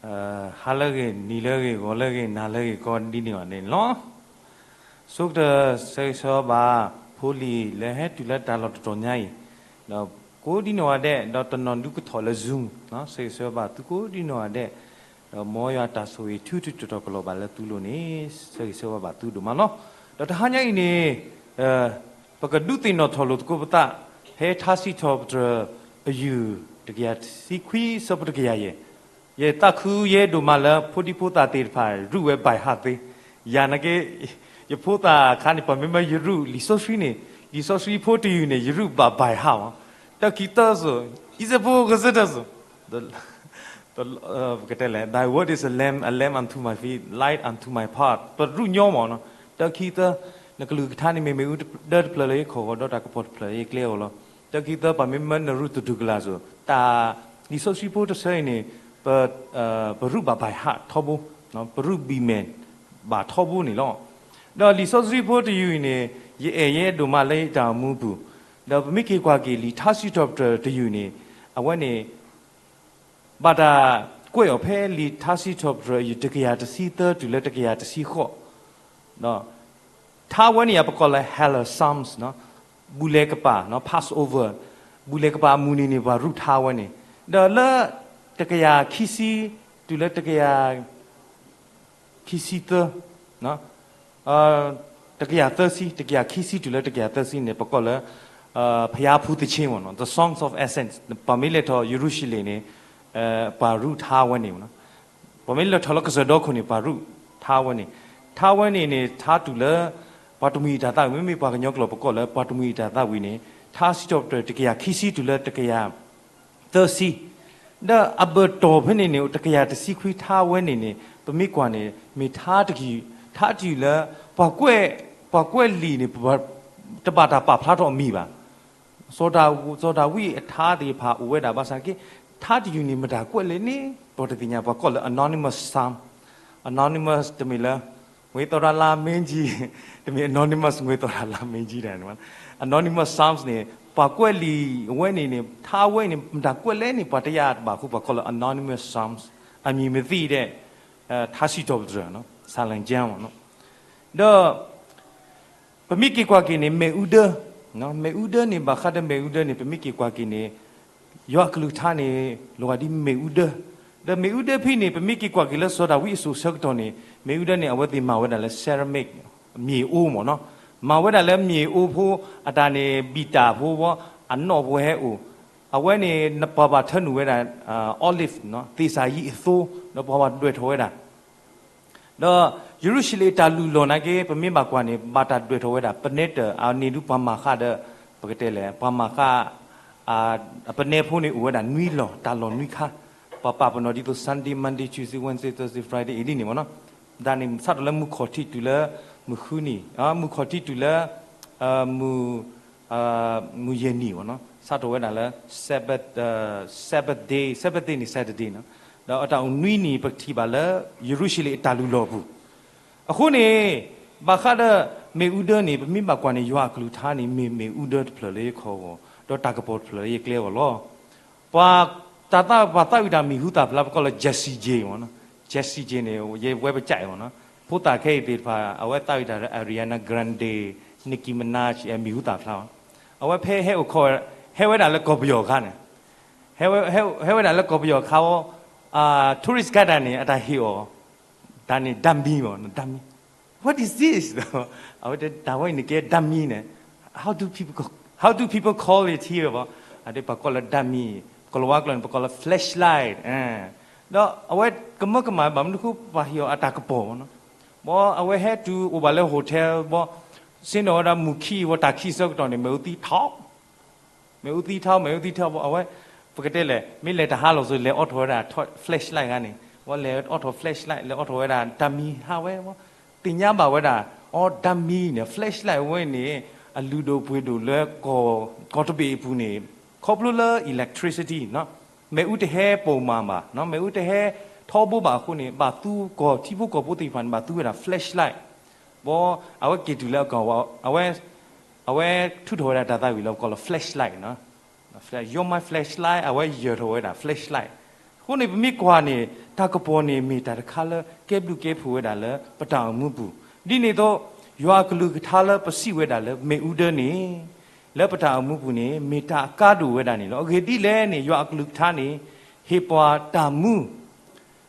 ဟါလၢအဂ့ၤ, နံၤလၢအဂ့ၤ, ဂီၤလၢအဂ့ၤ, နၤလၢအဂ့ၤ ကိးဒ်န့ၣ်ဘၣ်န့ၣ်လီၤ. ဆိကတၢၢ် ဆၢဂ့ၤဆၢဝါဘၣ် ဖိလံၤလၢဟဲတုၤလၢတၢ်လီၢ်တတီၤညါအံၤ, ဒီးကိးဒ်န့ၣ်ဝဲဒဲး ဒီးတနီၤဒုးကထီၣ်လၢ Zoom, ဆၢဂ့ၤဆၢဝါဘၣ်သုကိးဒ်န့ၣ်ဝဲဒဲး, ဒီးမ်ယွၤတၢ်ဆိၣ်ဂ့ၤ ထူထူတီတီကလီၤဘၣ်လၢသုလိၤန့ၣ်, ဆၢဂ့ၤဆၢဝါဘၣ်သုဒိၣ်မးလီၤ. ဒီးတဟါညါအံၤန့ၣ် ပကဒုးသ့ၣ်နီၣ်ထီၣ်လိာ်သကိးပသး ဖဲထါစံးထီၣ်ပတြၢၤ အယုၢ် တကယၤတဆံခွံ ဆၢဖိတကယၤယဲၢ်, ယသးခုယဲဒိၣ်မးလၢဖိဒံဖိသၣ်သ့ၣ်တဖၣ် ရူၢ်ဝဲ by heart သ့, ယၤနာ်က့ ယဖိသၣ်အခါန့ၣ် ပှၤမ့မ့ၢ်ယရူၢ်လံာ်စီဆှံန့ၣ်, လံာ်စီဆှံဖိတယုၢ်န့ၣ် ယရူၢ်ဘၣ် by heart မး, တၢခံသၢစိၤ, အံၤစဖိကစၢၢ်တၢစိၤ ပကတဲလဲၣ်, Thy word is a lamp, a lamp unto my feet, light unto my path, ပရူၢ်ညီမးနီၤ, တၢခံသၢ, နကလုၢ်ကထါန့ၣ် မ့ၢ်မ့ၣ်အူဒၢတဖျၢၣ်လၢယခီၣ်ဂီၤ ဒီးတၢ်ကပီၤတဖျၢၣ်လၢယကျဲအဂီၢ်လီၤ. တၢခံသၢ ပှၤမ့မ့ၢ်နရူၢ်သတူၢ်ကလာ်စိၤ, တၢ်လံာ်စီဆှံဖိတဆၢအံၤန့ၣ် ပရူၢ်ဘၣ် by heart ထီဘိ, ပရူၢ်ဘံၣ်မဲာ်ဘၣ်ထီဘိန့ၣ်လီၤ. ဒီးလံာ်စီဆှံဖိတယုၢ်အံၤန့ၣ် ယအဲၣ်ယဲဒိၣ်မးလၢယတၢ်အိၣ်မူပူၤ, ဒီးပမ့ၢ်က့ၤကွၢ်က့ၤလံာ်ထါစံးထီၣ်ပတြၢၤတယုၢ်န့ၣ်, အဝဲန့ၣ် ဘၣ်တၢ်ကွဲးအီၤဖဲလံာ်ထါစံးထီၣ်ပတြၢၤ အယုၢ်တကယၤတဆံသၢ တုၤလၢတကယၤတဆံဃိး, ထါဝဲန့ၣ်ယၤပကိးလၢ Hallel Psalms, ဘူၣ်လဲၤကပၤ, Passover, ဘူၣ်လဲၤကပၤအမုၢ်နံၤန့ၣ် ပှၤရူၢ်ထါဝဲန့ၣ်, ဒီးလၢတကယၤခံဆံ တုၤလၢတကယၤ ခံဆံသၢ, တကယၤသၢဆံ, တကယၤခံဆံတုၤလၢတကယၤသၢဆံန့ၣ် ပကိးလၢ ဘုရားသခင်သီချင်းမးနီၤ, The Songs of Ascents, ပှၤမ့ၢ်လဲၤထီၣ်ယရူၤၡလ့ၣ်န့ၣ် ပှၤရူၢ်ထါဝဲန့ၣ်မးနီၤ, ပှၤမ့ၢ်လဲၤထီၣ်လၢကစၢၢ်ဒီခိၣ်န့ၣ် ပှၤရူၢ်ထါဝဲန့ၣ်, ထါဝဲန့ၣ်န့ၣ် ထါတုၤလၢ ပှၤတမှံၤအတၤသၣ်ဝံၤ, မ့မ့ၢ်ပှၤကညီကျိာ်ပကိးလၢ ပှၤတမှံၤအတၤသၣ်ဝံၤန့ၣ်, ထါစံးထီၣ်ပတြၢၤ တကယၤခံဆံတုၤလၢတကယၤ သၢဆံ, ဒီးအဘၢၣ်တီၢ်ဖဲန့ၣ်န့ၣ် တကယၤတဆံခွံထါဝဲန့ၣ်န့ၣ် ပမ့ၢ်ကွၢ်န့ၣ် မ့ၢ်ထါတယုၢ်, ထါတယုၢ်လၢ ပှၤကွဲး, ပှၤကွဲးလံာ်န့ၣ် တဘၣ်တၢ်ပာ်ဖျါထီၣ်အမံၤဘၣ်. စီၤဒၤ, စီၤဒၤဝံးအထါသ့ၣ်တဖၣ်အိၣ်ဝဲဒၣ်ဘၣ်ဆၣ်က့, ထါတယုၢ်န့ၣ် မတၤကွဲးလဲၣ်န့ၣ် ပတသ့ၣ်ညါ, ပှၤကိးလၢ anonymous psalm, anonymous တမ့ၢ်လၢ ငွေသောတလါမင်းကြီး, တမ့ၢ် anonymous ငွေသောတလါမင်းကြီးတၢ်န့ၣ်, anonymous psalms န့ၣ် ပှၤကွဲးလံာ်အဝဲန့ၣ်န့ၣ် ထါဝဲန့ၣ် မတၤကွဲးလဲၣ်န့ၣ် ပှၤတယာ်တဘၣ်အဃိ ပှၤကိးလၢ anonymous psalms, အမံၤမသ့ၣ်ဒဲး ထါစံးထီၣ်ပတြၢၤ ဆၣ်လၣ်ကၠၢမးနီၤ, ဒီး ပမ့ၢ်က့ၤကွၢ်က့ၤန့ၣ် မ့ၣ်အူဒၢ, မ့ၣ်အူဒၢန့ၣ် ဘၣ်ဃးဒီးမ့ၣ်အူဒၢန့ၣ် ပမ့ၢ်က့ၤကွၢ်က့ၤန့ၣ် ယွၤအကလုၢ်ကထါန့ၣ် လီၤဂာ်ဒ်မ့ၣ်အူဒၢ, ဒီးမ့ၣ်အူဒၢဖဲန့ၣ် ပမ့ၢ်က့ၤကွၢ်က့ၤလၢစီၤဒၤဝံးအစိၤဆၢကတီၢ်န့ၣ် မ့ၣ်အူဒၢန့ၣ် အဝဲသ့ၣ်မၤဝဲဒၣ်လၢ ceramic မ့ၣ်အူမးနီၤ, မၤဝဲဒၣ်လၢမ့ၣ်အူဖိ အတၢ်န့ၣ် ဘံၣ်တၢ်ဖိဝဲ အနီၣ်ဖိဟဲအိၣ်, အဝဲန့ၣ် ပှၤဘၣ်ထၢနုာ်ဝဲဒၣ် olive သ့ၣ်စၤယံးအသိ, ဒီးပှၤဘၣ်ဒွဲၣ်ထီၣ်ဝဲဒၣ် ဒီးယရူၤၡလ့ၣ်အတၢ်လုၢ်လီၢ်နာ်က့ ပမ့ၢ်ဘၣ်ကွၢ်န့ၣ် ဘၣ်တၢ်ဒွဲၣ်ထီၣ်ဝဲဒၣ် ပနဲတၢၢ် အန့ၣ်ဒုးပှၤမၤဃာ်ဒီး ပကတဲလဲၣ် ပှၤမၤဃာ် ပနဲဖိန့ၣ်အိၣ်ဝဲဒၣ်နွံလီၢ် တၢ်လီၢ်နွံခါ, ပှၤပာ်ပနီၣ်ဒ်သိး Sunday, Monday, Tuesday, Wednesday, Thursday, Friday အံၤဒ်န့ၣ်မးနီၤ, တၢ်န့ၣ် စးထီၣ်လၢမုၢ်ခီၣ်ထံးတုၤလၢ မုၢ်ဃုနံၤ, မုၢ်ခီၣ်ထံးတုၤလၢ မုၢ် မုၢ်ယဲၢ်နံၤမးနီၤ, စးထီၣ်ဝဲဒၣ်လၢ Sabbath, Sabbath day, Sabbath day န့ၣ် Saturday နီၤ, ဒီးအတၢ်အိၣ်နွံနံၤ ပကထံၣ်ဘၣ်လၢ ယရူၤၡလ့ၣ်အတၢ်လုၢ်လီၢ်ပူၤ, အဃိန့ၣ် ဘၣ်ဃးဒီးမ့ၣ်အူဒၢန့ၣ် ပမ့ၢ်ဘၣ်ကွၢ်န့ၣ် ယွၤအကလုၢ်ကထါန့ၣ် မ့ၢ်မ့ၣ်အူဒၢတဖျၢၣ်လၢယခီၣ်ဂီၤ ဒီးတၢ်ကပီၤတဖျၢၣ်လၢယကျဲအဂီၢ်လီၤ. ပှၤတၢ်သး ပှၤသးဝံၣ်တၢ်မံၤဟူသၣ်ဖျါ ပကိးလၢ Jessie J မးနီၤ, Jessie J န့ၣ် ယဝဲပကၠးအံၤမးနီၤ, ဖိသၣ်ခဲအံၤသ့ၣ်တဖၣ် အဝဲသးဝံၣ်တၢ်လၢ Ariana Grande, Nicki Minaj မံၤဟူသၣ်ဖျါ, အဝဲဖဲဟဲအိၣ်ခိး ဟဲဝဲဒၣ်လၢကီၢ်ပယီၤအခါန့ၣ်, ဟဲဝဲဒၣ်လၢကီၢ်ပယီၤအခါဝဲ tourist guide တၢ်န့ၣ် အတၢ်ဟ့ၣ်အီၤ တၢ်န့ၣ် dummy မးနီၤ, dummy, what is this? အဝဲတဲ တၢ်ဝဲအံၤန့ၣ်ကဲ dummy န့ၣ်, how do people, how do people call it here ဘၣ်, အဒ်ပှၤကိးလၢ dummy, ကိၤလၤဝါကျိာ်န့ၣ် ပကိးလၢ flashlight, ဒီးအဝဲကမၢကမၣ်ဘၣ်မနုၤဃိ ပှၤဟ့ၣ်အီၤအတၢ်ကပီၤမးနီၤ, ဘၣ်အဝဲဟဲတုၤအိၣ်ဘၣ်လၢ hotel ဘၣ်, ဆ့ၣ်နီၤဝဲဒၣ်မုၢ်ခံဝဲတၢ်ခံဆၢကတီၢ်န့ၣ် မ့ၣ်အူသံထီၣ် မ့ၣ်အူသံထီၣ် မ့ၣ်အူသံထီၣ် အဝဲ ပကတဲလဲၣ် မ့ၢ်လဲၤတဟါလီၤစိၤ လဲၤအိးထီၣ်ဝဲဒၣ် flashlight ဂၤန့ၣ်, ဝဲလဲၤအိးထီၣ် flashlight လဲၤအိးထီၣ်ဝဲဒၣ် dummy ဟးဝဲ, သ့ၣ်ညါဘၣ်ဝဲဒၣ် အီ dummy န့ၣ် flashlight ဝဲန့ၣ် အလုၢ်ဒိၣ်ပှ့ၤဒိၣ်လၢ ကီၢ်တဘ့ၣ်အပူၤန့ၣ် ခီဖျိလၢ electricity မ့ၣ်အူတဟဲပိာ်မးဘၣ်, မ့ၣ်အူတဟဲထီဘိဘၣ်အဃိန့ၣ် ဘၣ်သူကီၢ်ထံဖိကီၢ်ဖိသ့ၣ်တဖၣ်န့ၣ် ဘၣ်သူဝဲဒၣ် flashlight ဘၣ်, အဝဲက့ၤတုၤလၢအကီၢ် အဝဲထုးထီၣ်ဝဲဒၣ်တၢ်သးဝံၣ်လၢပကိးလၢ flashlight, you're my flashlight, အဝဲယၢၤထီၣ်ဝဲဒၣ် flashlight, အဃိန့ၣ် ပမ့ၢ်ကွၢ်န့ၣ် တၢ်ကပီၤန့ၣ် မ့ၢ်တၢ်တခါလၢကဲဘျုးကဲဖှိၣ်ဝဲဒၣ်လၢပတၢ်အိၣ်မူပူၤ, ဒ်န့ၣ်အသိး ယွၤအကလုၢ်ကထါလၢပစံးဝဲဒၣ်လၢမ့ၣ်အူဒၢန့ၣ် လၢပတၢ်အိၣ်မူပူၤန့ၣ် မ့ၢ်တၢ်အကါဒိၣ်ဝဲဒၣ်န့ၣ်လီၤ. အဂ့ၢ်ဒ်လဲၣ်န့ၣ် ယွၤအကလုၢ်ကထါန့ၣ် ဟ့ၣ်ပှၤတၢ်မူ,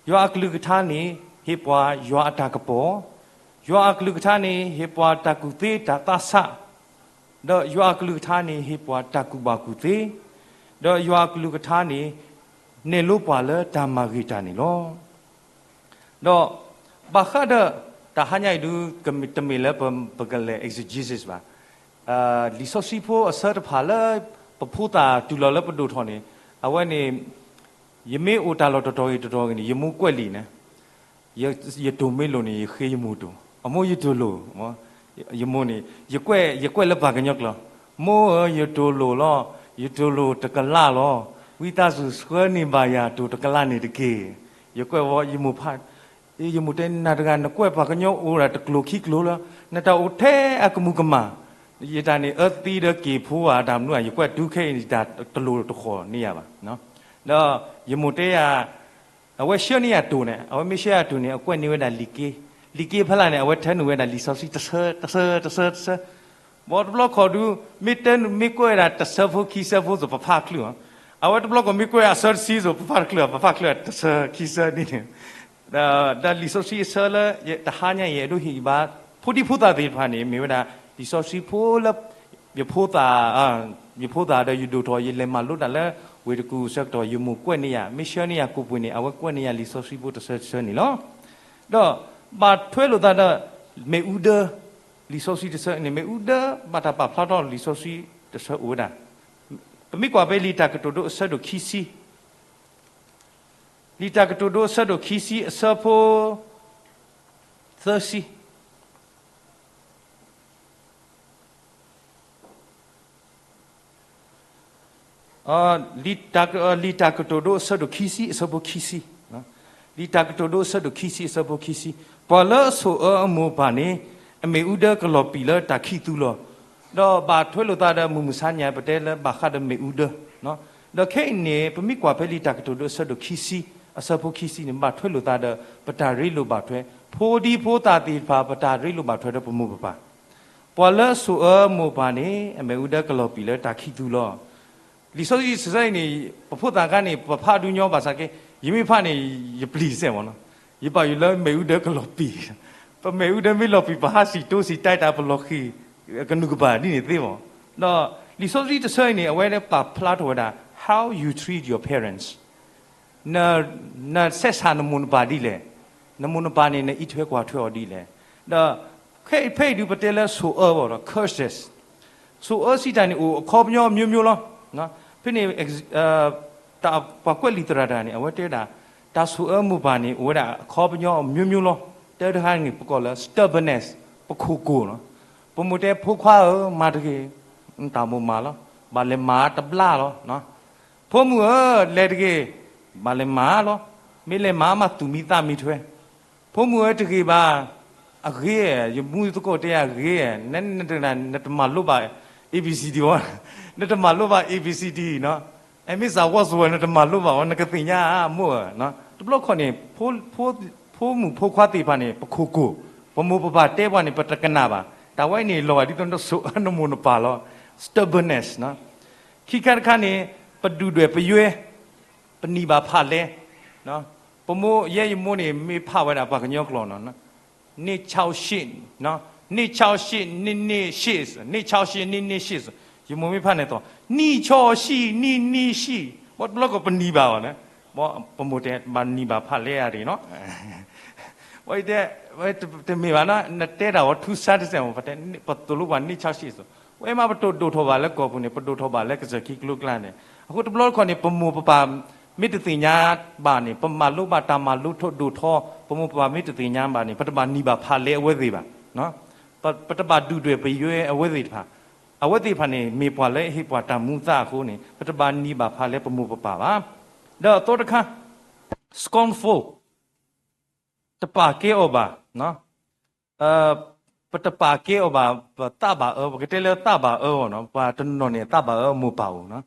ယွၤအကလုၢ်ကထါန့ၣ် ဟ့ၣ်ပှၤယွၤအတၢ်ကပီၤ, ယွၤအကလုၢ်ကထါန့ၣ် ဟ့ၣ်ပှၤတၢ်ကူၣ်သ့တၢ်သးဆး, ဒီးယွၤအကလုၢ်ကထါန့ၣ် ဟ့ၣ်ပှၤတၢ်ကူၣ်ဘၣ်ကူၣ်သ့, ဒီးယွၤအကလုၢ်ကထါန့ၣ် နဲၣ်လိပှၤလၢတၢ်မၤဂ့ၤတၢ်န့ၣ်လီၤ. ဒီးဘၣ်ဃးဒီး တၢ်ဟါညါအံၤဒု တမ့ၢ်လၢပကလဲၤ exegesis ဘၣ်. လံာ်စီဆှံဖိအဆၢတဖၣ်လၢ ပဖိသၣ်တုၤလီၤလၢပဒိၣ်ထီၣ်န့ၣ် အဝဲန့ၣ် ယမ့ၢ်အိၣ်တၢ်လီၢ်တတီၤဂ့ၤတတီၤဂ့ၤန့ၣ် ယမိၢ်ကွဲးလံာ်န့ၣ် ယတိၢ်မ့ၢ်လိာ်န့ၣ် ယဃ့ယမိၢ်တိၢ်, အမိၢ်ယတိၢ်လိာ်, ယမိၢ်န့ၣ် ယကွဲး ယကွဲးလၢပှၤကညီကျိာ်, မိၢ်ဧၢ ယတိၢ်လိာ်လီၤ, ယတိၢ်လိာ်တကလးလီၤ, ဝံသးစူၤဆှၢန့ၢ်ဘၣ်ယၤတိၢ်တကလးန့ၣ်တက့ၢ်. ယကွဲးဝဲယမိၢ်ဖး, ယမိၢ်တဲ နၤတဂၤ နကွဲးပှၤကညီအိၣ်ဒၣ်တကျိၤခံကျိၤလီၤ, နတၢ်အိၣ်ထဲအကမူၤကမၣ်, ယတၢ်န့ၣ် အၢသံဒီးက့ၤဖိဧါ တၢ်မနုၤဧါ ယကွဲးတုၤခဲအံၤန့ၣ် ယတၢ်တလိၤတဃီၤန့ၢ်ယၤဘၣ်. ဒီးယမိၢ်တဲယၤ အဝဲဆှၢန့ၢ်ယၤတိၢ်န့ၣ် အဝဲမ့ၢ်ဆှၢယၤတိၢ်န့ၣ် အကွဲးန့ၢ်ဝဲဒၣ်လံာ်က့, လံာ်က့ဖဲလဲၣ်န့ၣ် အဝဲထၢနုာ်ဝဲဒၣ်လံာ်စီဆှံတဆၢ တဆၢ တဆၢ တဆၢ, ဘီတဘျီခီၣ်ဒု မ့ၢ်တဲ မ့ၢ်ကွဲးဝဲဒၣ်တဆၢဖိခံဆၢဖိသိး ပဖးတချုးဧါ, အဝဲတဘျီခီၣ်မ့ၢ်ကွဲးအဆၢတဆံသိး ပဖးတချုးဧါ, ပဖးတချုးဧါ တဆၢခံဆၢဒ်န့ၣ် ဒီးလံာ်စီဆှံအဆၢလၢ တဟါညါအံၤ အဲၣ်ဒိးဟ့ၣ်ဂံၢ်ဘါ ဖိဒံဖိသၣ်သ့ၣ်တဖၣ်န့ၣ် မ့ၢ်ဝဲဒၣ် လံာ်စီဆှံဖိလၢ ယဖိသၣ်, ယဖိသၣ်ဒီးယဒိၣ်ထီၣ် ယလဲၤမၤလိတၢ်လၢ ဝ့ၢ်တကူၣ်အဆၢကတီၢ် ယမိၢ်ကွဲးန့ၢ်ယၤ, မ့ၢ်ဆှၢန့ၢ်ယၤကိးပှ့ၤန့ၣ် အဝဲကွဲးန့ၢ်ယၤလံာ်စီဆှံဖိတဆၢတဆၢန့ၣ်လီၤ. ဒီးဘၣ်ထွဲလိာ်သးဒီး မ့ၣ်အူဒၢ, လံာ်စီဆှံတဆၢန့ၣ် မ့ၣ်အူဒၢ ဘၣ်တၢ်ပာ်ဖျါထီၣ်လံာ်စီဆှံတဆၢအိၣ်ဝဲဒၣ်, ပမ့ၢ်ကွၢ်ဖဲလံာ်တၢ်ကတိၤဒိအဆၢဒိၣ်ခံဆံ လံာ်တၢ်ကတိၤဒိအဆၢဒိၣ်ခံဆံအဆၢဖိ သၢဆံ, လံာ်တၢ်ကတိၤဒိအဆၢဒိၣ်ခံဆံအဆၢဖိခံဆံ, လံာ်တၢ်ကတိၤဒိအဆၢဒိၣ်ခံဆံအဆၢဖိခံဆံ, ပှၤလၢအဆိၣ်အၢအမိၢ်အပၢ်န့ၣ် အမ့ၣ်အူဒၢကလီၤပံာ်လၢတၢ်ခံးသူလီၤ. ဒီးဘၣ်ထွဲလိာ်သးဒီးမုၢ်မဆါညါ ပတဲလၢဘၣ်ဃးဒီးမ့ၣ်အူဒၢ, ဒီးခဲအံၤန့ၣ် ပမ့ၢ်ကွၢ်ဖဲလံာ်တၢ်ကတိၤဒိအဆၢဒိၣ်ခံဆံ အဆၢဖိခံဆံန့ၣ် ဘၣ်ထွဲလိာ်သးဒီး ပတၢ်ရ့လိာ်ဘၣ်ထွဲ, ဖိဒံဖိသၣ်သ့ၣ်တဖၣ် ပတၢ်ရ့လိာ်ဘၣ်ထွဲဒီးပမိၢ်ပပၢ်, ပှၤလၢအဆိၣ်အၢအမိၢ်အပၢ်န့ၣ် အမ့ၣ်အူဒၢကလီၤပံာ်လၢတၢ်ခံးသူလီၤ. လံာ်စီဆှံတဆၢအံၤန့ၣ် ပဖိသၣ်ခါန့ၣ် ပဖးဒုးညီဘၣ်ဆၣ်က့ ယမ့ၢ်ဖးန့ၣ် ယပျံၤစဲးမ့ၢ်နီၤ, ယဘၣ်ယိၣ်လၢမ့ၣ်အူဒၢကလီၤပံာ်, ပမ့ၣ်အူဒၢမ့ၢ်လီၤပံာ် ပဟးစံၣ်တိစံၣ်တဲတၢ် ပလီၤဃံၤ ကနူၤကဘၣ်ဒ်န့ၣ်သ့မ့ၢ်. ဒီးလံာ်စီဆှံတဆၢအံၤန့ၣ် အဝဲဒၣ်ပာ်ဖျါထီၣ်ဝဲဒၣ် how you treat your parents, န နဆက်ဆံနမိၢ်နပၢ်ဒ်လဲၣ်, နမိၢ်နပၢ်န့ၣ် နအံးထွဲကွၢ်ထွဲအီၤဒ်လဲၣ်. ဒီး ခဲအံၤဖဲအံၤဒုးပတဲလၢဆိၣ်အၢဘၣ်ဒီး curses, ဆိၣ်အၢစံးတၢ်န့ၣ်အိၣ်အခီပညီအမျိုးမျိုးလီၤ. ဖဲန့ၣ် တၢ်ပှၤကွဲးလံာ်သရၣ်တဂၤန့ၣ် အဝဲတဲဝဲဒၣ် တၢ်ဆိၣ်အၢမိၢ်ပၢ်န့ၣ် အိၣ်ဝဲဒၣ်အခီပညီအမျိုးမျိုးလီၤ. တၢတခါန့ၣ် ပကိးလၢ stubbornness, ပခိၣ်ကိၢ်လီၤ. ပမိၢ်တဲဖိခွါဧၢ မၤတဂ့ၤ, နတၢ်မိၢ်မၤလီၤ, ဘၣ်လဲၤမၤတဘျါလီၤ. ဖိမုၣ်ဧၢ လဲၤတဂ့ၤ, ဘၣ်လဲၤမၤလီၤ, မ့ၢ်လဲၤမၤမးသူၣ်မံသးမံထွဲ. ဖိမုၣ်ဧၢတဂ့ၤဘၣ်, အဂ့ၤ, ယမူသကိးတဲအဂ့ၤ, နတမၤလိဘၣ် A B C D ဝဲ, နတမၤလိဘၣ် A B C D နီၤ, အဲမ့ၢ်စးဝီစဝဲ နတမၤလိဘၣ်ဝဲ နကသ့ၣ်ညါမိၢ်ဧၢ. တဘျီခီန့ၣ် ဖိမုၣ်ဖိခွါသ့ၣ်တဖၣ်န့ၣ် ပခိၣ်ကိၢ်, ပမိၢ်ပပၢ်တဲပှၤန့ၣ် ပတကနၣ်ဘၣ်. တၢ်ဝဲအံၤန့ၣ် လီၤဂာ်ဒ်သိးနဆိၣ်အၢနမိၢ်နပၢ်လီၤ. Stubbornness နီၤ. ခံခါတခါန့ၣ် ပဒုၣ်ဒွဲၣ်ပယွဲ, ပနံၤဘၣ်ဖးလဲ, ပမိၢ်ယဲယမိၢ်န့ၣ် မ့ၢ်ဖးဝဲဒၣ်ပှၤကညီကျိာ်နီၤ, နံၣ်ဆၢၣ်ရှံး, နံၣ်ဆၢၣ်ရှံး နံၣ်နံၣ်ရှံး, နံၣ်ဆၢၣ်ရှံး နံၣ်နံၣ်ရှံး, ယမိၢ်မ့ၢ်ဖးန့ၣ်သိး နံၣ်ဆၢၣ်ရှံး နံၣ်နံၣ်ရှံး, ဘၣ်တဘျီကီးပနံၤဘၣ်အီၤန့ၣ်, ပမိၢ်တဲ ဘၣ်နံၤဘၣ်ဖးလဲအါဒံးနီၤ. ဝဲတဲ တမ့ၢ်ဘၣ်နီၤ, နတဲတၢ်ဝဲထူစါတစဲးမ့ၢ်, ပတလိၣ်ဘၣ်နံၣ်ဆၢၣ်ရှံးစိၤ, ဝဲမးပတဒိၣ်ထီၣ်ဘၣ်လၢကီၢ်ပူၤန့ၣ် ပဒိၣ်ထီၣ်ဘၣ်လၢကစၢၢ်ခံကျိကျါန့ၣ်, အဃိတဘျီတခီန့ၣ် ပမိၢ်ပပၢ် မ့ၢ်တသ့ၣ်ညါဘၣ်န့ၣ် ပမၤလိဘၣ်တၢ်မၤလိထီၣ်ဒိၣ်ထီၣ် ပမိၢ်ပပၢ်မ့ၢ်တသ့ၣ်ညါဘၣ်န့ၣ် ပတဘၣ်နံၤဘၣ်ဖးလဲအဝဲသ့ၣ်ဘၣ်, ပတဘၣ်ဒုၣ်ဒွဲၣ်ပယွဲအဝဲသ့ၣ်တဖၣ်, အဝဲသ့ၣ်တဖၣ်န့ၣ် မ့ၢ်ပှၤလၢအဟ့ၣ်ပှၤတၢ်မူသးအဃိန့ၣ် ပတဘၣ်နံၤဘၣ်ဖးလဲပမိၢ်ပပၢ်ဘၣ်. ဒီးအသီတခါ scornful, တပာ်ကဲအီၤဘၣ်, ပတပာ်ကဲအီၤဘၣ်, ပသးဘၣ်အၢ, ပကတဲလၢသးဘၣ်အၢအီၤနီၤ, ပှၤတနီၤန့ၣ် သးဘၣ်အၢမိၢ်ပၢ်အိၣ်နီၤ,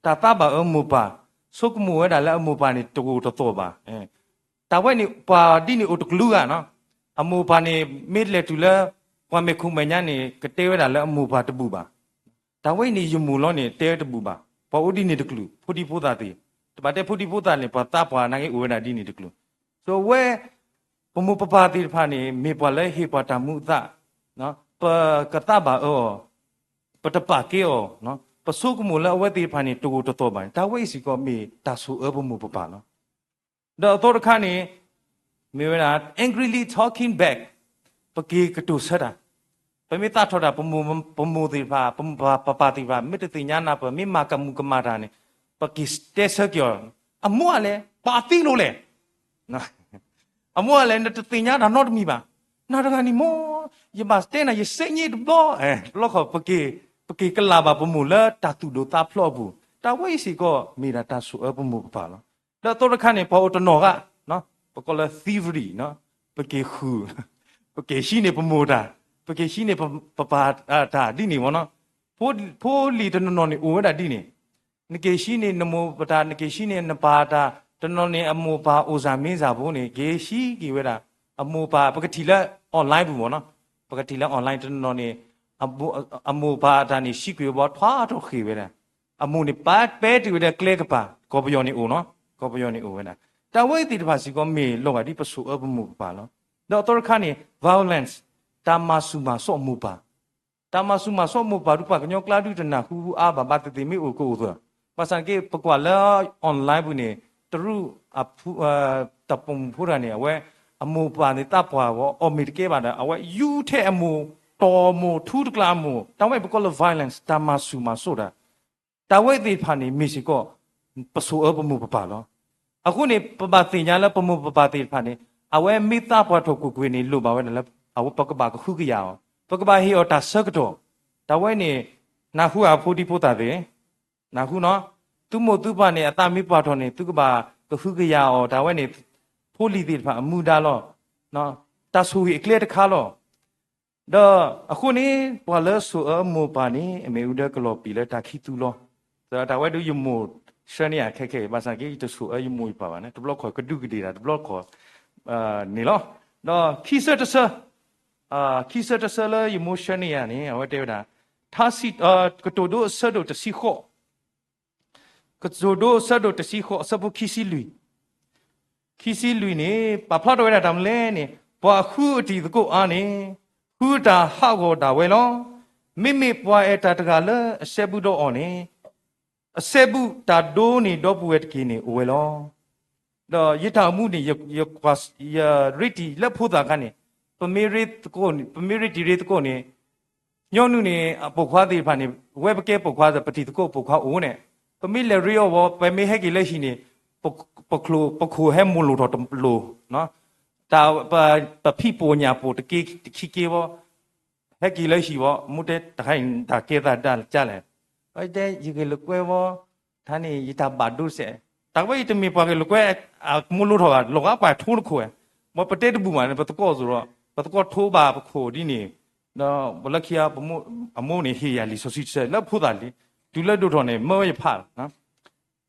တၢ်သးဘၣ်အၢမိၢ်ပၢ်, ဆိကမိၣ်ဝဲဒၣ်လၢအမိၢ်ပၢ်န့ၣ် တဂိာ်တသီၣ်ဘၣ်. တၢ်ဝဲန့ၣ် ပှၤဒ်န့ၣ်အိၣ်တကလုာ်ဂၤနီၤ. အမိၢ်ပၢ်န့ၣ် မ့ၢ်လဲၤတုၤလၢ ပှၤမဲာ်ခိၣ်မဲာ်ညါန့ၣ် ကတဲဝဲဒၣ်လၢအမိၢ်ပၢ်တဘူၣ်ဘၣ်. တၢ်ဝဲအံၤန့ၣ် ယမိၢ်လီၤန့ၣ် တဲတဘူၣ်ဘၣ်. ပှၤအိၣ်ဒ်န့ၣ်တကလုာ်, ဖိဒံဖိသၣ်သ့ၣ်, တဘၣ်တဲဖိဒံဖိသၣ်န့ၣ် ပှၤသးပှၢ်နာ်က့အိၣ်ဝဲဒၣ်ဒ်န့ၣ်တကလုာ်. ဆိဝဲ ပမိၢ်ပပၢ်သ့ၣ်တဖၣ်န့ၣ် မ့ၢ်ပှၤလၢဟ့ၣ်ပှၤတၢ်မူအသး, ပကသးဘၣ်အၢအီၤ, ပတပာ်ကဲအီၤ, ပဆိကမိၣ်လၢအဝဲသ့ၣ်တဖၣ်န့ၣ် တဂိာ်တသီၣ်ဘၣ်န့ၣ် တၢ်ဝဲအံၤစ့ၢ်ကီးမ့ၢ်တၢ်ဆိၣ်အၢပမိၢ်ပပၢ်လီၤ. ဒီးအသီတခါန့ၣ် မ့ၢ်ဝဲဒၣ် angrily talking back, ပက့ၤကတိၤဆၢတၢ်, ပမ့ၢ်သးထီၣ်တၢ် ပမိၢ်သ့ၣ်တဖၣ် ပမိၢ်ပပၢ်သ့ၣ်တဖၣ် မ့ၢ်တသ့ၣ်ညါနၢ်ပၢၢ် မ့ၢ်မၤကမူၤကမၣ်တၢ်န့ၣ် ပက့ၤတဲဆၢက့ၤအီၤ, အမိၢ်အလဲၣ် ပှၤသံလိၤလဲၣ် အမိၢ်အလဲၣ် နတသ့ၣ်ညါတၢ်နီတမံၤဘၣ်. နၤတဂၤန့ၣ်မိၢ် ယဘၣ်တဲနၤ ယစ့ည့တဘျီ, တဘျီခီၣ် ပက့ၤကလၢ်ဘၣ်ပမိၢ်လၢတၢ်သူၣ်ဒိၣ်သးဖျိးအပူၤ, တၢ်ဝဲအံၤစ့ၢ်ကီးမ့ၢ်ဒၣ်တၢ်ဆိၣ်အၢပမိၢ်ပပၢ်လီၤ. ဒီးအသီတခါန့ၣ် ပှၤအိၣ်တနီၤဂၤ ပကိးလၢ သံဝရံၣ်, ပက့ၤဃုာ်, ပက့ၤဟံးန့ၢ်ပမိၢ်တၢ်, ပက့ၤဟံးန့ၢ်ပပၢ်တၢ်ဒ်န့ၣ်မ့ၢ်နီၤ. ဖိလံၤတနီၤနီၤန့ၣ်အိၣ်ဝဲဒၣ်ဒ်န့ၣ်, နက့ၤဟံးန့ၢ်နမိၢ်ပတၢ်, နက့ၤဟံးန့ၢ်နပၢ်တၢ်, တနီၤန့ၣ်အမိၢ်ပၢ်အိၣ်စၢ်မ့ၢ်စၢ်ဖိန့ၣ် က့ၤဟံးက့ၤဝဲဒၣ်, အမိၢ်ပၢ် ပကထံၣ်လၢ online ပူၤမ့ၢ်နီၤ, ပကထံၣ်လၢ online တနီၤနီၤန့ၣ် အမိၢ်ပၢ်တၢ်န့ၣ် ဟံးကွံာ်ဝဲဘၣ် ထွါထီၣ်ဃ့ၢ်ဝဲဒၣ်, အမိၢ်န့ၣ် ပာ်ပဲတ့ၢ်ဝဲဒၣ်ကျဲကပၤ, ကီၢ်ပယီၤန့ၣ်အိၣ်နီၤ, ကီၢ်ပယီၤန့ၣ်အိၣ်ဝဲဒၣ်, တၢ်ဝဲသ့ၣ်တဖၣ်စ့ၢ်ကီးမ့ၢ်လီၤဂာ်ဒ်ပဆိၣ်အၢပမိၢ်ပပၢ်လီၤ. ဒီးအသီတခါန့ၣ် violence, တၢ်မၤဆူၣ်မၤစိးမိၢ်ပၢ် တၢ်မၤဆူၣ်မၤစိးမိၢ်ပၢ်ဒုး ပှၤကညီကျါဒုးတနၢ်ဟူအါဘၣ်, ဘၣ်သ့ၣ်သ့ၣ်မ့ၢ်အိၣ်ကအိၣ်သၢ, ဘၣ်ဆၣ်က့ ပကွၢ်လၢ online ပူၤန့ၣ် တရူး တၢ်ပိာ်မုၣ်ဖိတဂၤန့ၣ် အဝဲ အမိၢ်ပၢ်န့ၣ်သးပှၢ်ဝဲ အီၣ်မ့ၤတကဲဘၣ်ဒီး အဝဲယူၤထဲအမိၢ်, တီၢ်မိၢ်ထူတကျါအမိၢ်, တၢ်ဝဲပကိးလၢ violence, တၢ်မၤဆူၣ်မၤစိးတၢ် တၢ်ဝဲသ့ၣ်တဖၣ်န့ၣ် မ့ၢ်စ့ၢ်ကီး ပဆိၣ်အၢပမိၢ်ပပၢ်လီၤ. အဃိန့ၣ် ပဘၣ်သ့ၣ်ညါလၢပမိၢ်ပပၢ်သ့ၣ်တဖၣ်န့ၣ် အဝဲမ့ၢ်သးပှၢ်ထီၣ်ကွ့ၢ်ကွ့ၢ်န့ၣ် လိၣ်ဘၣ်ဝဲဒၣ်လၢ အဝဲပကဘၣ်ကဟုကယာ်အီၤ, ပကဘၣ်ဟ့ၣ်အီၤတၢ်ဆၢကတီၢ်, တၢ်ဝဲန့ၣ် နၢ်ဟူဧါဖိဒံဖိသၣ်သ့ၣ်, နၢ်ဟူနီၤ, သုမိၢ်သုပၢ်န့ၣ် အသးမ့ၢ်ပှၢ်ထီၣ်န့ၣ် သုကဘၣ်ကဟုကယာ်အီၤ, တၢ်ဝဲန့ၣ် ဖိလံၤသ့ၣ်တဖၣ်အမူဒါလီၤ. တၢ်ဆိၣ်ဂ့ၤအကျဲတခါလီၤ. ဒီးအဃိန့ၣ် ပှၤလၢဆိၣ်အၢမိၢ်ပၢ်န့ၣ် အမ့ၣ်အူဒၢကလီၤပံာ်လၢတၢ်ခံသူလီၤ. တၢ်ဝဲဒုးယမိၢ်ဆှၢန့ၢ်ယၤခဲခဲအံၤ ဘၣ်ဆၣ်က့ ယတဆိၣ်အၢယမိၢ်ယပၢ်ဘၣ်န့ၣ် တဘျီခီၣ်ကဒူးကဒ့ၣ်တၢ် တဘျီခီၣ်န့ၣ်လီၤ. ဒီးခံဆၢတဆၢ, ခံဆၢတဆၢလၢယမိၢ်ဆှၢန့ၢ်ယၤန့ၣ် အဝဲတဲဝဲဒၣ် ထါစံး, ကတိၤဒိအဆၢဒိၣ်တဆံဃိး ကတိၤဒိအဆၢဒိၣ်တဆံဃိး အဆၢဖိခံဆံလွံၢ်, ခံဆံလွံၢ်န့ၣ် ပာ်ဖျါထီၣ်ဝဲဒၣ်တၢ်မနုၤလဲၣ်န့ၣ် ပှၤအဃုအတံၤသကိးအါန့ၣ် ဃုတၢ်ဟးဂီၤဒၣ်ဝဲလီၤ. မ့မ့ၢ်ပှၤအဲၣ်တၢ်တဂၤလၢအစဲဘူးဒီးအီၤန့ၣ် အစဲဘူးတၢ်ဒိန့ၣ်ဒီပုၢ်ဝဲၢ်တက့ၢ်န့ၣ်အိၣ်ဝဲလီၤ. ဒီးယတၢ်အိၣ်မူန့ၣ် ယရ့တံၢ်လၢဖိသၣ်ခါန့ၣ် ပမ့ၢ်ရ့တံၢ်ရ့သကိးန့ၣ် ညီနုၢ်န့ၣ် ပိာ်ခွါသ့ၣ်တဖၣ်န့ၣ် ဝဲပကဲပိာ်ခွါဒီး ပတံၤသကိးပိာ်ခွါအိၣ်န့ၣ် ပမ့ၢ်လဲၤရ့အီၤဝဲ ပမ့ၢ်ဟဲက့ၤလၢဟံၣ်န့ၣ် ပခိၣ်ဟဲမိၢ်လိၣ်ထီၣ်တလိၣ်, တၢ် ပဖံးပိာ်ညၣ်ပိာ်တက့တခံက့ဝဲ ဟဲက့ၤလၢဟံၣ်ဝဲ မိၢ်တဲတခါအံၤ တၢ်ကဲသးဒ်လဲၣ်, တဲယဂဲၤလိာ်ကွဲဝဲ တၢ်န့ၣ် ယတၢ်ဘၣ်ဒိစဲး, တၢ်ဝဲအံၤတမ့ၢ်ပှၤဂဲၤလိာ်ကွဲ အမိၢ်လိၣ်ထီၣ်ဘၣ် လီၤဂာ်ပှၤထိနခိၣ်ဝဲ, မ်ပတဲတဘူၣ်မးန့ၣ် ပသကိးစ့ၢ်ဒီး ပသကိးထိဘၣ်ပခိၣ်ဒ်န့ၣ်, ဒီးပလၢခံ အမိၢ်န့ၣ် ဟ့ၣ်ယၤလံာ်စီဆှံတဆၢလၢဖိသၣ်လံ, တုၤလၢဒိၣ်ထီၣ်န့ၣ် မၢဝဲယဖးလီၤ.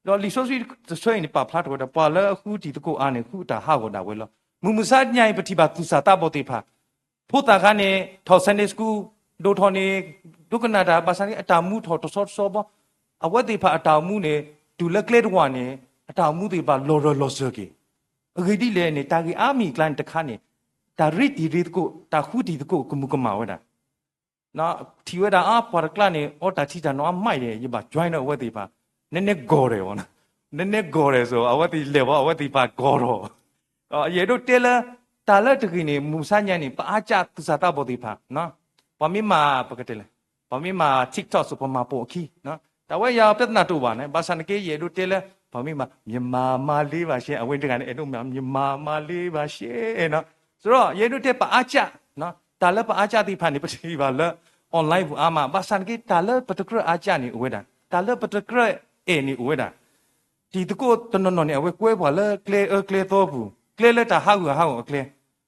ဒီးလံာ်စီဆှံတဆၢအံၤန့ၣ် ပာ်ဖျါထီၣ်ဝဲဒၣ် ပှၤလၢအဃုတံၤသကိးအါန့ၣ် ဃုတၢ်ဟးဂီၤဒၣ်ဝဲလီၤ. မုၢ်မဆါတနံၤအံၤ ပထံၣ်ဘၣ်သူၣ်စၢ်သးဘီၣ်သ့ၣ်တဖၣ် ဖိသၣ်ခါန့ၣ် ထီၣ် Sunday School ဒိၣ်ထီၣ်န့ၣ် ဒိကနၣ်တၢ် ဘၣ်ဆၣ်န့ၣ် အတၢ်မူထီၣ်တဆီတဆီဘီ, အဝဲသ့ၣ်တဖၣ်အတၢ်အိၣ်မူန့ၣ် တုၤလၢကျဲတဝာ်န့ၣ် အတၢ်အိၣ်မူသ့ၣ်တဖၣ်လီၤရၢၢ်လီၤစၢၤက့ၤ, အဂ့ၢ်ဒ်လဲၣ်န့ၣ် တၢ်ဂ့ၢ်အါမံၤအကျါန့ၣ်တခါန့ၣ် တၢ်ရ့တံၤရ့သကိး တၢ်ဃုတံၤသကိးကမူၤကမၣ်ဝဲဒၣ် ထံၣ်ဝဲဒၣ်အါ ပှၤတကျါန့ၣ် အီတၢ်ထံတၢ်နိအါမးအံၤဒီး ယဘၣ် join ဒီးအဝဲသ့ၣ်တဖၣ်, နဲနဲဂီၤဒဲးဝဲ, နဲနဲဂီၤဒဲးစိၤ အဝဲသ့ၣ်လဲၤဝဲ အဝဲသ့ၣ်တဖၣ်ဂီၤထီၣ်, ယအဲၣ်ဒိးတဲလၢ တၢ်လၢတဂ့ၤန့ၣ် မုၢ်မဆါညါန့ၣ် ပအါကၢ်သူၣ်စၢ်သးဘီၣ်သ့ၣ်တဖၣ်, ပှၤမ့ၢ်မၤ ပကတဲလဲၣ်, ပှၤမ့ၢ်မၤ TikTok စိၤ ပမၤပိာ်အခံ, တၢ်ဝဲယၤပြဿနာတအိၣ်ဘၣ်န့ၣ် ဘၣ်ဆၣ်န့ၣ်က့ ယအဲၣ်ဒိးတဲလၢ ပှၤမ့ၢ်မၤ မြန်မာမလေးပါရှင် အဝဲတဂၤန့ၣ် အဲၣ်ဒိးမၤ မြန်မာမလေးပါရှင် န့ၣ်, စရီ ယအဲၣ်ဒိးတဲပအါကၢ်, တၢ်လၢပအါကၢ်သ့ၣ်တဖၣ်န့ၣ် ပထံၣ်ဘၣ်လၢ online ပူၤအါမး, ဘၣ်ဆၣ်န့ၣ်က့ တၢ်လၢပတကြၢးအါကၢ်န့ၣ်အိၣ်ဝဲဒၣ်, တၢ်လၢပတကြၢးအဲၣ်န့ၣ်အိၣ်ဝဲဒၣ်, တံၤသကိးတနီၤနီၤန့ၣ် အဝဲကွဲပှၤလၢကျဲအၢကျဲသီပူၤ, ကျဲလၢတၢ်ဟးဂူာ်ဟးဂီၤအကျဲ,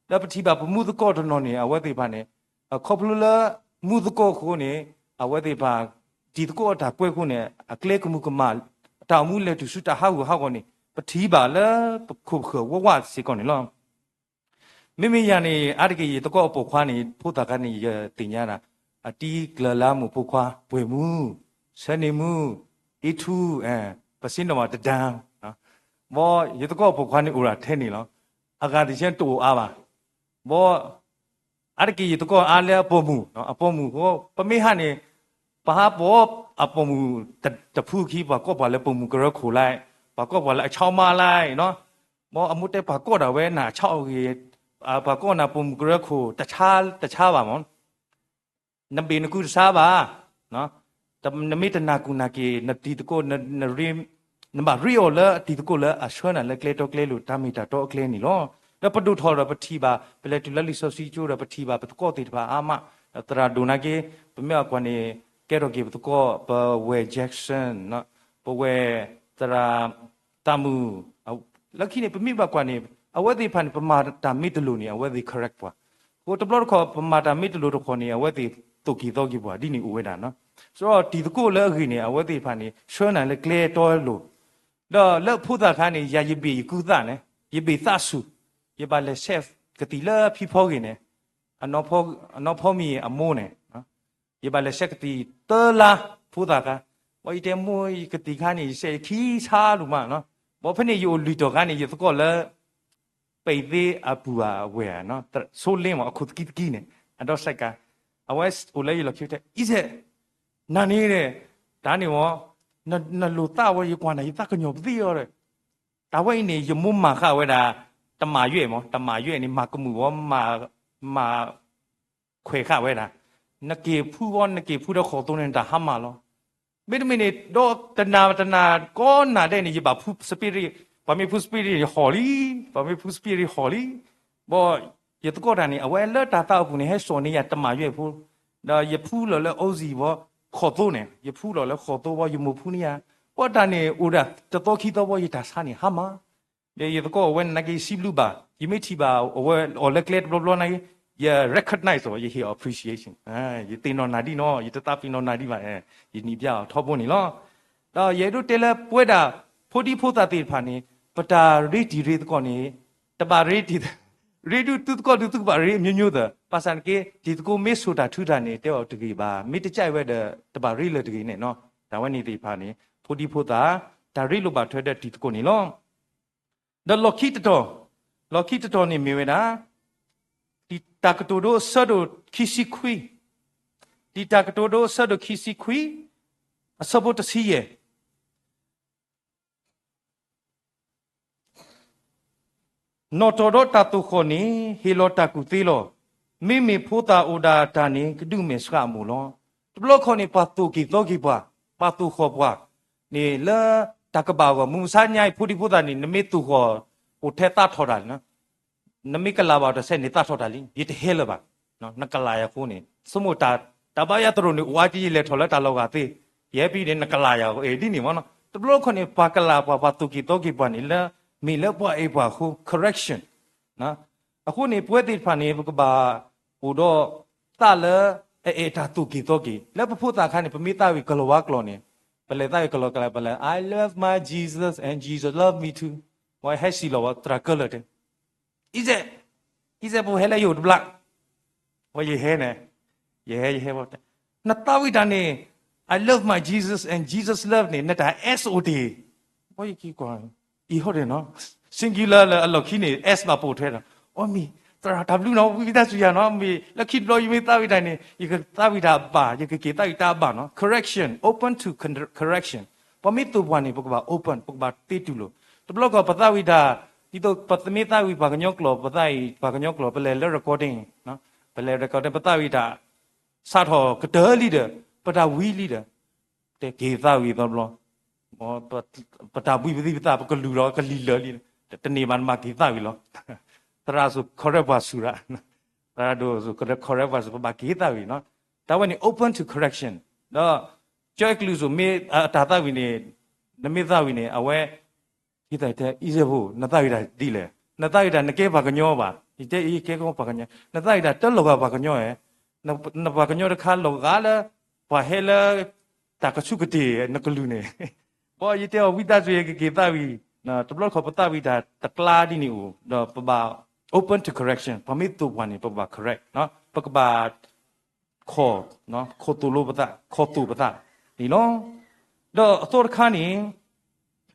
ဒီးပထံၣ်ဘၣ်ပမူသကိးတနီၤန့ၣ် အဝဲသ့ၣ်တဖၣ်န့ၣ် ခီဖျိလၢ မူသကိးအဃိန့ၣ် အဝဲသ့ၣ်တဖၣ် တံၤသကိးအတၢ်ကွဲအဃိန့ၣ် အကျဲကမူၤကမၣ် တၢ်အိၣ်မူလဲၤတုၤဆူတၢ်ဟးဂူာ်ဟးဂီၤန့ၣ် ပထံၣ်ဘၣ်လၢပခိၣ်ပဃၢၤဝးဝးစ့ၢ်ကီးန့ၣ်လီၤ. မ့မ့ၢ်ယၤန့ၣ် အါတက့ၢ်ယသကိးအပိာ်ခွါန့ၣ် ဖိသၣ်ခါန့ၣ် ယသ့ၣ်ညါဒၣ် အတံကျၢၤလါမိၢ်ဖိခွါ ပှဲၤမူ, ဆၢန့ၢ်မူ, အ့ထူ, ပစံးနီၣ်မးတဒၢ, ဘီယသကိးအပိာ်ခွါန့ၣ်အိၣ်ဒၣ်ထဲန့ၣ်လီၤ. အဂၤသ့ၣ်ဆၢတအိၣ်အါဘၣ်. ဘီ အါတက့ၢ်ယသကိးအါလၢအပိာ်မုၣ်, အပိာ်မုၣ်ဃိ ပမ့ၢ်ဟးန့ၣ် ပဟးပိာ်အပိာ်မုၣ်တဖုခံ ပှၤကိးပှၤလၢပိာ်မုၣ်ကရၢခိၣ်လၢ်, ပှၤကိးပှၤလၢအဆီမါလၢ်, ဘီအမူတဲပှၤကိးဒၣ်ဝဲနၤအဆီအဂ့ၢ်, ပှၤကိးနၤပိာ်မုၣ်ကရၢခိၣ် တဆါဘၣ်မး နဘ့ၣ်နကူတဆါဘၣ်, နမ့ၢ်တနၢ်ကူၣ်နာ်က့ၤ နတံၤသကိး နဘၣ်ရ့အီၤလၢအတံၤသကိးလၢအဆှၢနၤလၢကျဲတီကျဲလိၤ တၢ်မ့ၢ်တၢ်တီအကျဲန့ၣ်လီၤ. ဒီးပဒိၣ်ထီၣ်ဒီးပထံၣ်ဘၣ် ပလဲၤတုၤလၢလံာ်စီဆှံကၠိဒီးပထံၣ်ဘၣ်ပသကိးသ့ၣ်တဖၣ်အါမး, ဒီးသရၣ်ဒိၣ်နာ်က့ၤ ပမ့ၢ်အကွၢ်န့ၣ် ကဲထီၣ်က့ၤပသကိး ပဝဲၢ် Jackson, ပဝဲၢ်သရၣ် သးမုၢ်, လၢခံန့ၣ် ပမ့ၢ်ဘၣ်ကွၢ်န့ၣ် အဝဲသ့ၣ်တဖၣ်န့ၣ် ပမၤတၢ်မ့ၢ်တလိၤန့ၣ် အဝဲသ့ၣ် correct ပှၤ, အဃိတဘျီတခီၣ် ပမၤတၢ်မ့ၢ်တလိၤတခီၣ်န့ၣ် အဝဲသ့ၣ်သိၣ်က့ၤသီက့ၤပှၤ ဒ်န့ၣ်အိၣ်ဝဲဒၣ်, စရီတံၤသကိးလၢအဂ့ၢ်န့ၣ် အဝဲသ့ၣ်တဖၣ်န့ၣ် ဆှၢနၤလၢကျဲတီလိၤ, ဒီးလၢဖိသၣ်ခါန့ၣ် ယၤယဘ့ၣ်ယကူသးန့ၣ် ယဘ့ၣ်သးဆူၣ်, ယဘၣ်လဲၤဆဲးကသံၣ်လၢဖံဖီဂ့ၢ်န့ၣ်, အနီၢ်ဖီမံၤအမိၢ်န့ၣ် ယဘၣ်လဲၤဆဲးကသံၣ်သၢလါ ဖိသၣ်ခါ, ဘီယတဲမိၢ်ယကသံၣ်ခါန့ၣ် ယဆဲးယခံဆါလိၤမး, ဘီဖဲန့ၣ်ယအိၣ်လွံၢ်တီၢ်ခါန့ၣ် ယသကိးလၢ ပသ့အပူၤဘၣ်အဝဲၢ်, ဆိလ့မး အခိၣ်သကံသကံန့ၣ် အဒီစဲးကါ, အဝဲအိၣ်လၢယလီၢ်ခံတဲ အံၤစဲး, နၤန့ၣ်, တၢ်န့ၣ်မး, နလိၤသးဝဲ ယကွၢ်နၤ ယသးကညီၤပသံအီၤဒီး, တၢ်ဝဲအံၤန့ၣ် ယမိၢ်မၤဃာ်ဝဲဒၣ် တမၤယွဲၢ်မး, တမၤယွဲၢ်န့ၣ် မၤကမုာ်ဝဲ မၤ ခွဲးဃာ်ဝဲဒၣ်, နက့ၤဖုဝဲ နက့ၤဖုဒီးဃီၣ်သိန့ၣ် နတၢ်ဟါမၢ်လီၤ. မ့တမ့ၢ်န့ၣ် ဒီးတနၤတနၤကိးနၤဒဲးန့ၣ် ယဘၣ်ဖု spirit, ပှၤမ့ၢ်ဖု spirit ယဟီၣ်လံ, ပှၤမ့ၢ်ဖု spirit ဟီၣ်လံ, ဘီယသကိးတၢ်န့ၣ် အဝဲလၢတၢ်သးအပူၤန့ၣ် ဟဲစိာ်န့ၢ်ယၤတမၤယွဲၢ်ဖိ, ဒီးယဖုလီၤလၢ Aussie ဘီ ဃီၣ်သိန့ၣ် ယဖုလီၤလၢဃီၣ်သိဘီ ယမိၢ်ဖုန့ၢ်ယၤ, ဘီတၢ်န့ၣ်အိၣ်ဒၣ်တသီခံသီဘီ ယတၢ်ဆါန့ၣ်ဟါမၢ် ဒီးယသကိးအဝဲန့ၣ်နာ်က့ ယစံးဘျုးဘၣ်, ယမ့ၢ်ထံၣ်ဘၣ်အဝဲအီၤလၢကျဲတဘျီဘျီနာ်က့, ယ recognize အီၤ ယဟ့ၣ်အီၤ appreciation, ယသ့ၣ်နီၣ်နၤဒ်နီၤ ယတသးပ့ၤနီၣ်နၤဒ်ဘၣ်, ယနံၤဘျါအီၤထီဘိန့ၣ်လီၤ. ဒီးယအဲၣ်ဒိးတဲလၢပဝဲဒၣ် ဖိဒံဖိသၣ်သ့ၣ်တဖၣ်န့ၣ် ပတၢ်ရ့တံၤရ့သကိးန့ၣ် တဘၣ်ရ့တံၤ ရ့ဒုးသုသကိးဒုးသုကဘၣ်ရ့ မျိုးမျိုးသၢ ဘၣ်ဆၣ်နာ်က့ တံၤသကိးမ့ၢ်ဆိၣ်တၢ်ထုတၢ်န့ၣ် တဲအီၤတဂ့ၤဘၣ်, မ့ၢ်တကးဝဲဒီး တဘၣ်ရ့လၢၤတဂ့ၤန့ၣ်နီၤ, တၢ်ဝဲန့ၣ်သ့ၣ်တဖၣ်န့ၣ် ဖိဒံဖိသၣ် တၢ်ရ့လိာ်ဘၣ်ထွဲဒီးတံၤသကိးန့ၣ်လီၤ. ဒီးလီၢ်ခံတတီၤ, လီၢ်ခံတတီၤန့ၣ်မ့ၢ်ဝဲဒၣ် တၢ်ကတိၤဒိအဆၢဒိၣ်ခံဆံခွံ, တၢ်ကတိၤဒိအဆၢဒိၣ်ခံဆံခွံ, အဆၢဖိတဆံယဲၢ် နီၣ်တီၢ်ဒီးတၢ်သိၣ်ဃီၣ်န့ၣ် ဟ့ၣ်လီၤတၢ်ကူၣ်သ့လီၤ. မ့မ့ၢ်ဖိသၣ်အိၣ်ဒၣ်တၢ်န့ၣ် ကဒုးမဲာ်ဆှးအမိၢ်လီၤ. တဘျီခီန့ၣ် ပှၤသိၣ်က့ၤသီက့ၤပှၤ, ပှၤသိၣ်ဃီၣ်ပှၤန့ၣ်လၢတၢ်ကဘၣ်အဂီၢ် မုၢ်မဆါညါအံၤ ဖိဒံဖိသၣ်န့ၣ် နမ့ၢ်သိၣ်ဃီၣ်အိၣ်ထဲသးထီၣ်တၢ်န့ၣ် နမ့ၢ်ကလၤဘၣ်တၢ်ဆဲးန့ၣ် သးထီၣ်တၢ်လံ, ယတဟဲလၢၤဘၣ်, နကလၤယၤအဃိန့ၣ် ဆိကမိၣ်တၢ် တၢ်ဘါယွၤသရိာ်န့ၣ် အိၣ်အါက့ ယလဲၤထီၣ်လၢတၢ်လီၢ်ဂၤသ့, ယဟဲပံၤန့ၣ် နကလၤယၤအဃိ ဒ်န့ၣ်မ့ၢ်နီၤ, တဘျီခီန့ၣ် ပှၤကလၤပှၤ ပှၤသိၣ်က့ၤသီက့ၤပှၤန့ၣ်လၢ မ့ၢ်လၢပှၤအဲၣ်ပှၤအဃိ correction အဃိန့ၣ် ပဝဲသ့ၣ်တဖၣ်န့ၣ် ပကဘၣ်အိၣ်ဒီးသးလၢအအဲၣ်တၢ်သိၣ်က့ၤသီက့ၤ, လၢပဖိသၣ်ခါန့ၣ် ပမ့ၢ်သးဝံၣ်ကလီၤဝါကျိာ်န့ၣ်, ပလဲၤသးဝံၣ်ကလီၤကျိာ် ပလဲၤ I love my Jesus and Jesus love me too, ပှၤဟဲစံၣ်လီၤဝဲ သရၣ်ကၢလၢာ်တဲ အံၤစဲး, အံၤစဲး ပဟဲလၢယအိၣ်တဘျီ, ဝဲယဟဲန့ၣ်, ယဟဲ ယဟဲ နသးဝံၣ်တၢ်န့ၣ် I love my Jesus and Jesus love န့ၣ် နတၢ် S အိၣ်တ့ၢ်, ဝဲယက့ၤကွၢ်, အံၤဟီဒ့ၣ်နီၤ, singular လၢအလီၢ်ခံန့ၣ် S ဘၣ်ပိာ်ထွဲဒီး, အီမ့ၢ် သရၣ်တၢ်ဘျုးနီၤ ဝံသးစူၤယၤနီၤ မ့ၢ်လၢခံတဘျီယမ့ၢ်သးဝံၣ်တၢ်န့ၣ် ယကသးဝံၣ်တၢ်ဘၣ် ယကက့ၤသးဝံၣ်တၢ်ဘၣ်နီၤ correction, open to correction, ပှၤမ့ၢ်သိၣ်ပှၤန့ၣ် ပကဘၣ် open ပကဘၣ်သ့တူၢ်လိာ်, တဘျီကီၢ်ပသးဝံၣ်တၢ်, ဒ်သိးပမ့ၢ်သးဝံၣ်ပှၤကညီကျိာ် ပသးဝံၣ်ပှၤကညီကျိာ် ပလဲၤလၢ recording, ပလဲၤ recording ပသးဝံၣ်တၢ် စးထီၣ်ကတၢၢ်လံဒီး ပတၢ်ဝံလံဒီး တဲက့ၤသးဝံၣ်သီဘျီ, ပတၢ်ဘှံးပသံပသး ပကလုၢ်ဒီးကလံၤလၢာ်လံ, တန့ၢ်ဘၣ်နဘၣ်က့ၤသးဝံၣ်လီၤ, သရၣ်စူၤ correct ပှၤစူၤရၣ်, သရၣ်ဒိၣ်စူၤ correct ပှၤစူၤ ပဘၣ်က့ၤသးဝံၣ်နီၤ, တၢ်ဝဲန့ၣ် open to correction, ဒီး ကၠီအကလုၢ်စူၤမ့ၢ်အတၢ်သးဝံၣ်န့ၣ်, နမ့ၢ်သးဝံၣ်န့ၣ် အဝဲ ဟံသးတဲ အံၤစဲးဖိ နသးဝံၣ်တၢ်ဒ်လဲၣ်, နသးဝံၣ်တၢ်နကဲပှၤကညီဘၣ်, ယတဲအံၤကဲကီပှၤကညီ, နသးဝံၣ်တၢ်တလီၤဂာ်ပှၤကညီဧါ, နပှၤကညီတခါလီၤဂာ်လၢ ပှၤဟဲလၢ တၢ်ကဆူၣ်ကတ့ၢ်နကလုၢ်န့ၣ်, ယတဲအီၤ ဝံသးစူၤ ယကက့ၤသးဝံၣ်, တဘျီတခီၣ်ပသးဝံၣ်တၢ်တကျါဒ်န့ၣ်အိၣ်, ဒီးပဘၣ် open to correction, ပှၤမ့ၢ်သိၣ်ပှၤန့ၣ် ပကဘၣ် correct, ပကဘၣ် ခိၣ်, ခိၣ်သိၣ်လိပသး, ခိၣ်သိၣ်ပသးန့ၣ်လီၤ. ဒီးအသီတခါန့ၣ်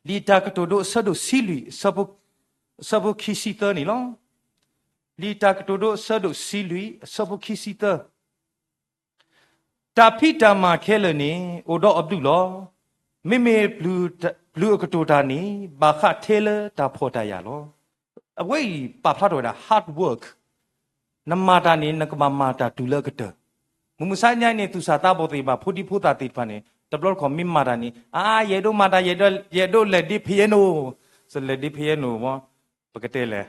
လံာ်တၢ်ကတိၤဒိ အဆၢဒိၣ်ဆံလွံၢ်, အဆၢဖိခံဆံသၢန့ၣ်လီၤ. လံာ်တၢ်ကတိၤဒိ အဆၢဒိၣ်ဆံလွံၢ်, အဆၢဖိခံဆံသၢ, တၢ်ဖံးတၢ်မၤခဲလၢာ်န့ၣ် အိၣ်ဒီးအဘျုးလီၤ. မ့မ့ၢ်ပျုၤအကတိၤတၢ်န့ၣ် ဘၣ်ဃးထဲလၢတၢ်ဖှီၣ်တၢ်ယာ်လီၤ. အဝဲအံၤပာ်ဖျါထီၣ်ဝဲဒၣ် hard work, နမၤတၢ်န့ၣ် နကဘၣ်မၤတၢ်တုၤလၢအကတၢၢ်. မုၢ်မဆါညါန့ၣ် သူၣ်စၢ်သးဘီၣ်သ့ၣ်တဖၣ် ဖိဒံဖိသၣ်သ့ၣ်တဖၣ်န့ၣ် တဘျီတခီၣ်မ့ၢ်မၤတၢ်န့ၣ် အါ ယအဲၣ်ဒိးမၤတၢ် ယအဲၣ်ဒိးလဲၤဒ့ piano, လဲၤဒ့ piano ဝဲ, ပကတဲလဲၣ်,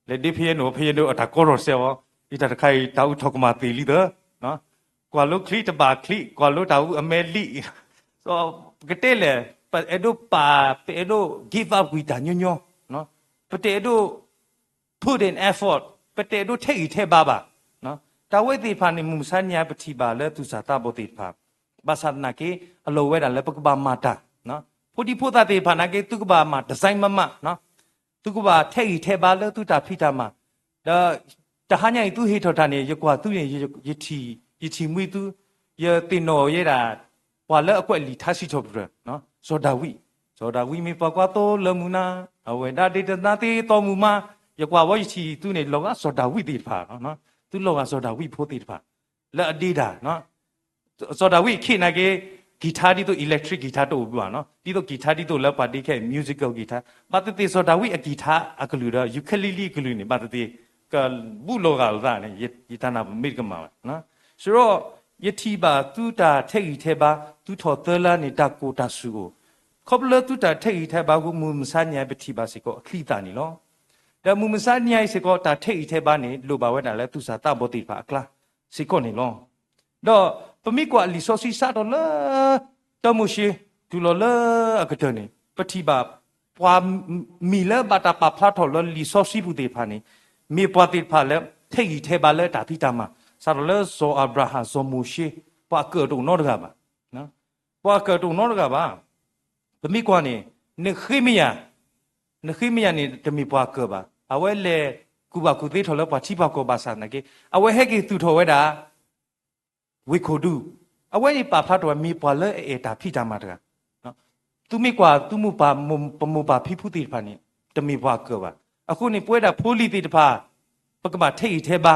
လဲၤဒ့ piano, piano အတၢ်ကီထီၣ်စဲဝဲ, ယတၢ်တခါအံၤ တၢ်အူထီၣ်ကမၣ်သ့ၣ်လံသၢ, ကွၢ်လိချံတဘၣ်ချံ, ကွၢ်လိတၢ်အူအမဲလံ, ပကတဲလဲၣ်, ပအဲၣ်ဒိးပာ်, ပအဲၣ်ဒိး give up ကွံာ်တၢ်ညီညီ, ပတအဲၣ်ဒိး put in effort, ပတအဲၣ်ဒိးထဲးဂံၢ်ထဲးဘါဘၣ်. တၢ်ဝဲသ့ၣ်တဖၣ်န့ၣ် မုၢ်မဆါညါပထံၣ်ဘၣ်လၢသူၣ်စၢ်သးဘီၣ်သ့ၣ်တဖၣ်, ဘၣ်ဆၣ်သနာ်က့ အလီၢ်ဝဲဒၣ်လၢပကဘၣ်မၤတၢ်, ဖိဒံဖိသၣ်သ့ၣ်တဖၣ်နာ်က့ သုကဘၣ်မၤ design မးမး, သုကဘၣ်ထဲးဂံၢ်ထဲးဘါလၢသုတၢ်ဖံးတၢ်မၤ, ဒီးတဟါညါအံၤသုဟ့ၣ်ထီၣ်တၢ်န့ၣ် ယကွၢ်သုန့ၣ် ယထံၣ်, ယထံၣ်မှံသု, ယသ့ၣ်နီၣ်ယဲဒၣ် ပှၤလၢအကွဲးလံာ်ထါစံးထီၣ်ပတြၢၤ, စီၤဒၤဝံး, စီၤဒၤဝံးမ့ၢ်ပှၤကွၢ်သိလၢမုၢ်နၤ, အဝဲဒၣ်ဒ့တနါသ့သီမုၢ်မါ, ယကွၢ်ဝဲယထံၣ်သုန့ၣ် လီၤဂာ်စီၤဒၤဝံးသ့ၣ်တဖၣ်, သုလီၤဂာ်စီၤဒၤဝံးဖိသ့ၣ်တဖၣ်, လၢအဒ့တၢ် စီၤဒၤဝံးအခံနာ်က့ guitar ဒ်သိး electric guitar တအိၣ်ဘၣ်နီၤ, ဒ်သိး guitar ဒ်သိးလၢပှၤဒ့ခဲအံၤ musical guitar, ဘၣ်သ့ၣ်သ့ၣ် စီၤဒၤဝံးအ guitar အကလုၢ်ဒီး ukulele အကလုၢ်န့ၣ် ဘၣ်သ့ၣ်သ့ၣ် ကဘူးလီၤဂာ်လိာ်သးန့ၣ် ယတၢ်နၢ်ပၢၢ်မ့ၢ်တကမၣ်ဘၣ်. စရီ ယထံၣ်ဘၣ်သုတၢ်ထဲးဂံၢ်ထဲးဘါ, သုထီၣ်သၢလါန့ၣ် တၢ်ကိၢ်တၢ်ဆူၣ်အိၣ်, ခီဖျိလၢသုတၢ်ထဲးဂံၢ်ထဲးဘါအဃိ မုၢ်မဆါညါပထံၣ်ဘၣ်စ့ၢ်ကီးအချံအသၣ်န့ၣ်လီၤ. ဒီးမုၢ်မဆါညါအံၤစ့ၢ်ကီး တၢ်ထဲးဂံၢ်ထဲးဘါန့ၣ် လိၣ်ဘၣ်ဝဲဒၣ်လၢသူၣ်စၢ်သးဘီၣ်သ့ၣ်တဖၣ်အကျါစ့ၢ်ကီးန့ၣ်လီၤ. ဒီးပမ့ၢ်ကွၢ်လံာ်စီဆှံစးထီၣ်လၢ တၢမိၤၡ့ တုၤလီၤလၢအကတၢၢ်န့ၣ် ပထံၣ်ဘၣ် ပှၤမံၤလၢဘၣ်တၢ်ပာ်ဖျါထီၣ်လၢလံာ်စီဆှံပူၤသ့ၣ်တဖၣ်န့ၣ် မ့ၢ်ပှၤသ့ၣ်တဖၣ်လၢထဲးဂံၢ်ထဲးဘါလၢတၢ်ဖံးတၢ်မၤ, စးထီၣ်လၢစီၤအၤဘြၤဟၣ် စီၤမိၤၡ့, ပှၤအကၢၣ်တအိၣ်နီတဂၤဘၣ်. ပှၤအကၢၣ်တအိၣ်နီတဂၤဘၣ်. ပမ့ၢ်ကွၢ်န့ၣ် နဃ့မယၤ, နဃ့မယၤန့ၣ် တမ့ၢ်ပှၤအကၢၣ်ဘၣ်. အဝဲလဲၤကူၣ်ဘၣ်ကူၣ်သ့ထီၣ်လၢပှၤထံပှၤကီၢ်ဘၣ်ဆၣ်သနာ်က့ အဝဲဟဲက့ၤသူၣ်ထီၣ်ဝဲဒၣ် ဝ့ၢ်ခိၣ်ဒူ, အဝဲန့ၣ်ပာ်ဖျါထီၣ်ဝဲမ့ၢ်ပှၤလၢအအဲၣ်တၢ်ဖံးတၢ်မၤတဂၤ. သုမ့ၢ်ကွၢ်သုမိၢ်ပၢ် ပမိၢ်ပၢ်ဖံဖုသ့ၣ်တဖၣ်န့ၣ် တမ့ၢ်ပှၤအကၢၣ်ဘၣ်. အဃိန့ၣ် ပဝဲဒၣ်ဖိလံၤသ့ၣ်တဖၣ် ပကဘၣ်ထဲးဂံၢ်ထဲးဘါ,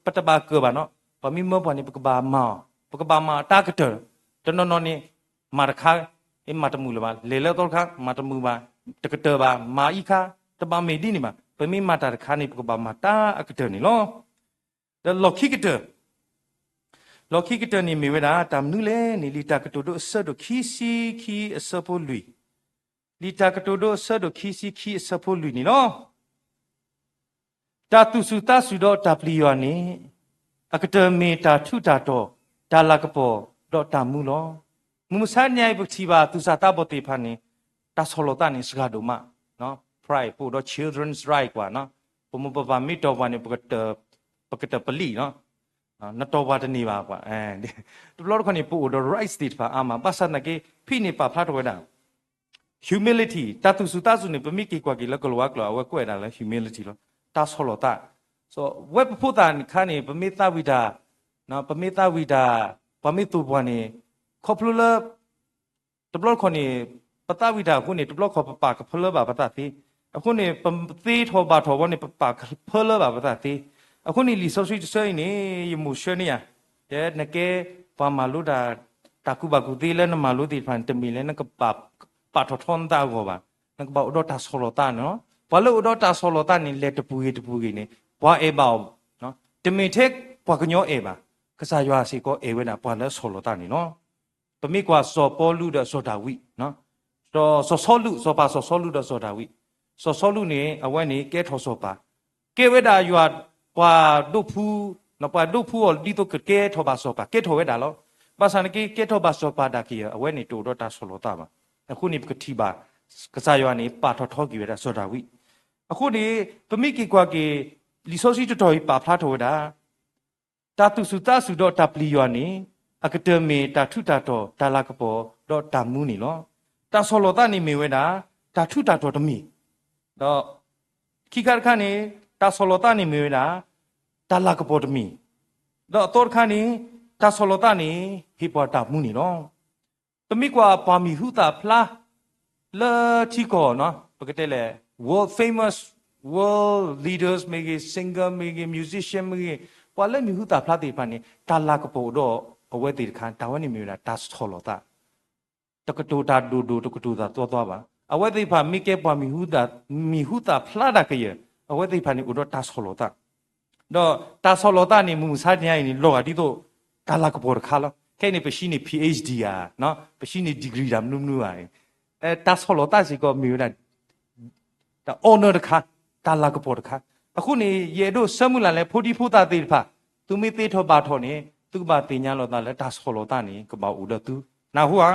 ပတဘၣ်ကၢၣ်ဘၣ်နီၤ. ပှၤမ့ၢ်မၢပှၤန့ၣ် ပကဘၣ်မၤအီၤ, ပကဘၣ်မၤအတၢ်ကတၢၢ်, တနီၤနီၤန့ၣ် မၤတခါ မၤတမုာ်လၢၤဘၣ်, လဲၤလၢအသီတခါ မၤတမုာ်ဘၣ်, တကတၢၢ်ဘၣ်, မၤအံၤခါ တဘၣ်မ့ၢ်ဒ်န့ၣ်ဘၣ်. ပမ့ၢ်မၤတၢ်တခါန့ၣ် ပကဘၣ်မၤတၢ်အကတၢၢ်န့ၣ်လီၤ. ဒီးလီၢ်ခံကတၢၢ်, လီၢ်ခံကတၢၢ်န့ၣ်မ့ၢ်ဝဲဒၣ် တၢ်မနုၤလဲၣ်န့ၣ် လံာ်တၢ်ကတိၤဒိအဆၢဒိၣ်ခံဆံခံအဆၢဖိလွံၢ်, လံာ်တၢ်ကတိၤဒိအဆၢဒိၣ်ခံဆံခံအဆၢဖိလွံၢ်န့ၣ်လီၤ. တၢ်သူၣ်စူၤသးစူၤဒီးတၢ်ပျံၤယွၤန့ၣ် အကတၢၢ်မ့ၢ်တၢ်ထူးတၢ်တီၤ, တၢ်လၤကပီၤ, ဒီးတၢ်မူလီၤ. မုၢ်မဆါညါအံၤ ပကထံၣ်ဘၣ်သူၣ်စၢ်သးဘီၣ်သ့ၣ်တဖၣ်န့ၣ် တၢ်ဆီၣ်လီၤသးန့ၣ် စှၤဒိၣ်မး, pride ပအိၣ်ဒီး children's right ကွၢ်, ပမိၢ်ပပၢ်မ့ၢ်တီၢ်ပှၤန့ၣ် ပကတၢၢ်ပလံၣ်, နတီၢ်ပှၤတန့ၢ်ဘၣ်ကွၢ်. တဘျီတခီၣ်န့ၣ် ပအိၣ်ဒီး rights သ့ၣ်တဖၣ်အါမး, ဘၣ်ဆၣ်သနာ်က့ ဖဲန့ၣ်ပာ်ဖျါထီၣ်ဝဲဒၣ် humility, တၢ်သူၣ်စူၤသးစူၤန့ၣ် ပမ့ၢ်က့ၤကွၢ်က့ၤလၢကလံးဝါကျိာ် အဝဲကွဲးဒၣ်လၢ humility လီၤ, တၢ်ဆီၣ်လီၤသး. ဝဲပဖိသၣ်တခါန့ၣ် ပမ့ၢ်သးဝံၣ်တၢ်, ပမ့ၢ်သးဝံၣ်တၢ်, ပှၤမ့ၢ်သိၣ်ပှၤန့ၣ် ခီဖျိလၢ တဘျီတခီၣ်န့ၣ် ပသးဝံၣ်တၢ်အဃိန့ၣ် တဘျီတခီၣ်ပပာ်ကဖၢလၢဘၣ်ပသးသ့, အဃိန့ၣ် ပသ့ထီၣ်ဘၣ်ထီၣ်ဝဲန့ၣ် ပပာ်ကဖၢလၢဘၣ်ပသးသ့. အဃိန့ၣ် လံာ်စီဆှံတဆၢအံၤန့ၣ် ယမိၢ်ဆှၢန့ၢ်ယၤ, တဲနကဲပှၤမၤလိတၢ်, တၢ်ကူၣ်ဘၣ်ကူၣ်သ့လၢနမၤလိသ့ၣ်တဖၣ်န့ၣ် တမ့ၢ်လၢနကဘၣ်ပာ်ထီၣ်ထီနသးအဂီၢ်ဘၣ်, နကဘၣ်အိၣ်ဒီးတၢ်ဆီၣ်လီၤသးန့ၣ်လီၤ. ပှၤလၢအိၣ်ဒီးတၢ်ဆီၣ်လီၤသးန့ၣ် လဲၤတပူၤဂ့ၤတပူၤဂ့ၤန့ၣ် ပှၤအဲၣ်ဘၣ်အီၤ, တမ့ၢ်ထဲပှၤကညီအဲၣ်ဘၣ်, ကစၢ်ယွၤစ့ၢ်ကီးအဲၣ်ဝဲဒၣ်ပှၤလၢအဆီၣ်လီၤသးန့ၣ်လီၤ. ပမ့ၢ်ကွၢ်စီၤပီလူးဒီးစီၤဒၤဝံး, စီၤစီလူး, စီၤပၤစီၤစီလူးဒီးစီၤဒၤဝံး, စီၤစီလူးန့ၣ် အဝဲန့ၣ်ကဲထီၣ်စီၤပၤ, ကဲဝဲဒၣ်ယွၤပှၤဒိၣ်ဖု, ပှၤဒိၣ်ဖုအီၤ ဒ်သိးကကဲထီၣ်ဘၣ်စီၤပၤ ကဲထီၣ်ဝဲဒၣ်လီၤ. ဘၣ်ဆၣ်သနာ်က့ ကဲထီၣ်ဘၣ်စီၤပၤဒၣ်က့ၤ အဝဲန့ၣ်တအိၣ်ဒီးတၢ်ဆီၣ်လီၤသးဘၣ်. အဃိန့ၣ် ပကထံၣ်ဘၣ် ကစၢ်ယွၤန့ၣ် ပာ်ထီၣ်ထီက့ၤဝဲဒၣ်စီၤဒၤဝံး. အဃိန့ၣ် ပမ့ၢ်က့ၤကွၢ်က့ၤ လံာ်စီဆှံတတီၤအံၤပာ်ဖျါထီၣ်ဝဲဒၣ် တၢ်သူၣ်စူၤသးစူၤဒီးတၢ်ပျံၤယွၤန့ၣ် အကတၢၢ်မ့ၢ်တၢ်ထူးတၢ်တီၤ တၢ်လၤကပီၤ ဒီးတၢ်မူန့ၣ်လီၤ. တၢ်ဆီၣ်လီၤသးန့ၣ်မ့ၢ်ဝဲဒၣ် တၢ်ထူးတၢ်တီၤတမံၤ, ဒီးခံခါတခါန့ၣ် တၢ်ဆီၣ်လီၤသးန့ၣ်မ့ၢ်ဝဲဒၣ် တၢ်လၤကပီၤတမံၤ, ဒီးအသီတခါန့ၣ် တၢ်ဆီၣ်လီၤသးန့ၣ် ဟ့ၣ်ပှၤတၢ်မူန့ၣ်လီၤ. ပမ့ၢ်ကွၢ်ပှၤမံၤဟူသၣ်ဖျါ လၢထံကီၢ် ပကတဲလဲၣ် world famous, world leaders မ့ၢ်ဂ့ၤ, singer မ့ၢ်ဂ့ၤ, musician မ့ၢ်ဂ့ၤ, ပှၤလၢမံၤဟူသၣ်ဖျါသ့ၣ်တဖၣ်န့ၣ် တၢ်လၤကပီၤအိၣ်ဒီးအဝဲသ့ၣ်တခါ, တၢ်ဝဲန့ၣ်မ့ၢ်ဝဲဒၣ်တၢ်ဆီၣ်လီၤသး တကတိၤတၢ်ဒိၣ်ဒိၣ် တကတိၤတၢ်သွါသွါဘၣ်. အဝဲသ့ၣ်တဖၣ်မ့ၢ်ကဲပှၤမံၤဟူသၣ်ဖျါတၢ်ကယၢၤ, အဝဲသ့ၣ်တဖၣ်န့ၣ်အိၣ်ဒီးတၢ်ဆီၣ်လီၤသး, ဒီးတၢ်ဆီၣ်လီၤသးန့ၣ် မုၢ်မဆါတနံၤအံၤန့ၣ် လီၤဂာ်ဒ်သိး တၢ်လၤကပီၤတခါလီၤ. ခဲအံၤန့ၣ် ပဟံးန့ၢ် PhD ဧါ, ပဟံးန့ၢ် degree တၢ်မနုၤမနုၤဧါ, တၢ်ဆီၣ်လီၤသးစ့ၢ်ကီးမ့ၢ်ဝဲဒၣ် တၢ် honor တခါ, တၢ်လၤကပီၤတခါ. အဃိန့ၣ် ယအဲၣ်ဒိးဆၢမုၢ်လၢ်လၢဖိဒံဖိသၣ်သ့ၣ်တဖၣ် သုမ့ၢ်သ့ထီၣ်ဘၣ်ထီၣ်န့ၣ် သုကဘၣ်သ့ၣ်ညါလိာ်သးလၢတၢ်ဆီၣ်လီၤသးန့ၣ် ကဘၣ်အိၣ်ဒီးသု, နၢ်ဟူဧါ,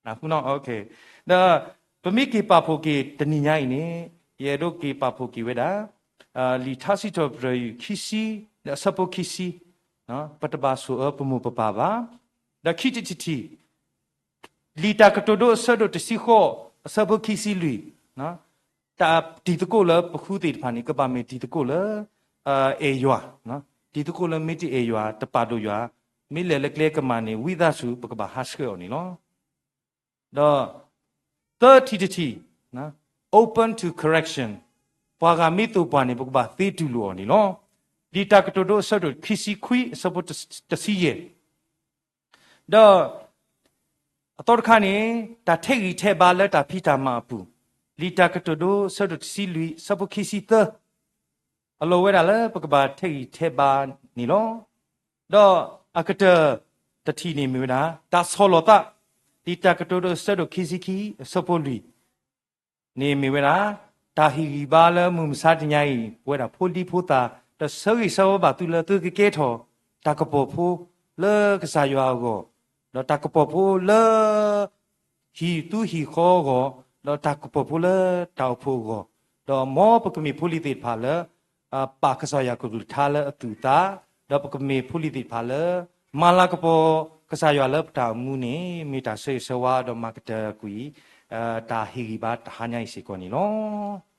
နၢ်ဟူနီၤ, ဒီးပမ့ၢ်က့ၤပာ်ဖှိၣ်က့ၤတနံၤညါအံၤန့ၣ် ယအဲၣ်ဒိးက့ၤပာ်ဖှိၣ်က့ၤဝဲဒၣ် လံာ်ထါစံးထီၣ်ပတြၢၤ ယူၢ်ခံဆံ ဒီးအဆၢဖိခံဆံ, ပတဘၣ်ဆိၣ်အၢပမိၢ်ပပၢ်ဘၣ်. ဒီးခံထံၣ်တထံၣ် လံာ်တၢ်ကတိၤဒိအဆၢဒိၣ်တဆံဃိး အဆၢဖိခံဆံလွံၢ်, တၢ်တံၤသကိးလၢပဃုသ့ၣ်တဖၣ်န့ၣ် ကဘၣ်မ့ၢ်တံၤသကိးလၢ အဲၣ်ယွၤ, တံၤသကိးလၢမ့ၢ်တအဲၣ်ယွၤ တပာ်ဒိၣ်ယွၤ, မ့ၢ်လဲၤလၢကျဲကမၣ်န့ၣ် ဝံသးစူၤ ပကဘၣ်ဟးဆှဲးအီၤန့ၣ်လီၤ. ဒီးသၢထံၣ်တထံၣ်, open to correction, ပှၤဂၤမ့ၢ်သိၣ်ပှၢ်န့ၣ် ပကဘၣ်သ့တူၢ်လိာ်အီၤန့ၣ်လီၤ. လံာ်တၢ်ကတိၤဒိအဆၢဒိၣ်ခံဆံခွံ အဆၢဖိတဆံယဲၢ်, ဒီးအသီတခါန့ၣ် တၢ်ထဲးဂံၢ်ထဲးဘါလၢတၢ်ဖံးတၢ်မၤအပူၤ, လံာ်တၢ်ကတိၤဒိအဆၢဒိၣ်တဆံလွံၢ် အဆၢဖိခံဆံသၢ, အလီၢ်ဝဲဒၣ်လၢပကဘၣ်ထဲးဂံၢ်ထဲးဘါန့ၣ်လီၤ. ဒီးအကတၢၢ်တထံၣ်န့ၣ်မ့ၢ်ဝဲဒၣ် တၢ်ဆီၣ်လီၤသး, လံာ်တၢ်ကတိၤဒိအဆၢဒိၣ်ခံဆံခံ အဆၢဖိလွံၢ် န့ၣ်မ့ၢ်ဝဲဒၣ် တၢ်ဟ့ၣ်ဂံၢ်ဘါလၢမုၢ်မဆါတနံၤအံၤ ပဝဲဒၣ်ဖိဒံဖိသၣ် ဒီးဆၢဂ့ၤဆၢဝါဘၣ်သုလၢသုကကဲထီၣ်တၢ်ကပီၤဖိလၢကစၢ်ယွၤအဂီၢ်, ဒီးတၢ်ကပီၤဖိလၢ ဟံၣ်သူဟံၣ်ဃီအဂီၢ်, ဒီးတၢ်ကပီၤဖိလၢတၢ်အိၣ်ဖှိၣ်အဂီၢ်, ဒီးမ်ပကမ့ၢ်ဖိလံၤသ့ၣ်တဖၣ်လၢ ပာ်ကစၢ်ယွၤကလုၢ်ကထါလၢအသူၣ်အသး, ဒီးပကမ့ၢ်ဖိလံၤသ့ၣ်တဖၣ်လၢ မၤလၤကပီၤကစၢ်ယွၤလၢပတၢ်အိၣ်မူန့ၣ် မ့ၢ်တၢ်ဆၢဂ့ၤဆၢဝါဒီးမၤကတၢၢ်ကွံာ် တၢ်ဟ့ၣ်ဂံၢ်ဘါတဟါညါအံၤစ့ၢ်ကီးန့ၣ်လီၤ.